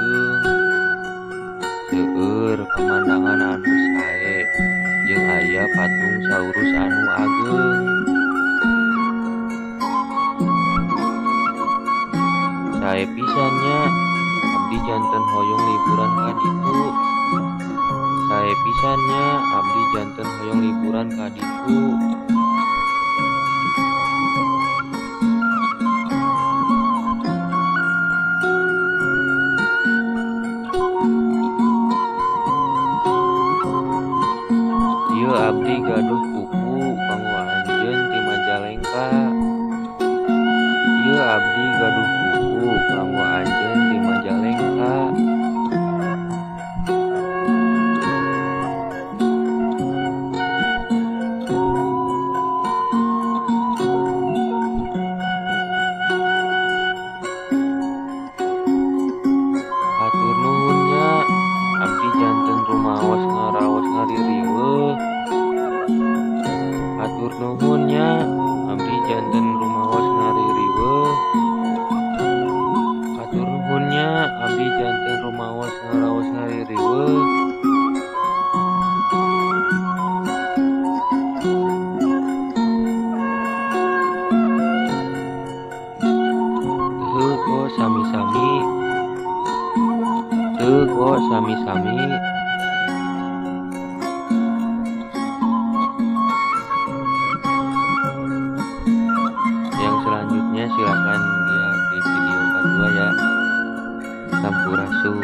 ageng. Seueur pemandangan anu sae jeung aya patung saurus anu ageng. Sae pisan nya, abdi janten hoyong liburan ka ditu. Sae pisan nya, abdi janten hoyong liburan ka ditu. Ieu abdi gaduh buku kanggo anjeun ti Majalengka. Ieu abdi gaduh buku kanggo anjeun ti Majalengka. Hatur nuhun nya, abdi janten rumaos ngaraos ngaririweuh. Hatur nuhun nya, abdi janten rumaos ngaririweuh. Hatur nuhun nya, abdi janten rumaos ngaraos ngaririweuh. Teu kok sami-sami. Teu kok sami-sami. Yang selanjutnya silakan lihat di video part 2 ya. Sampurasun.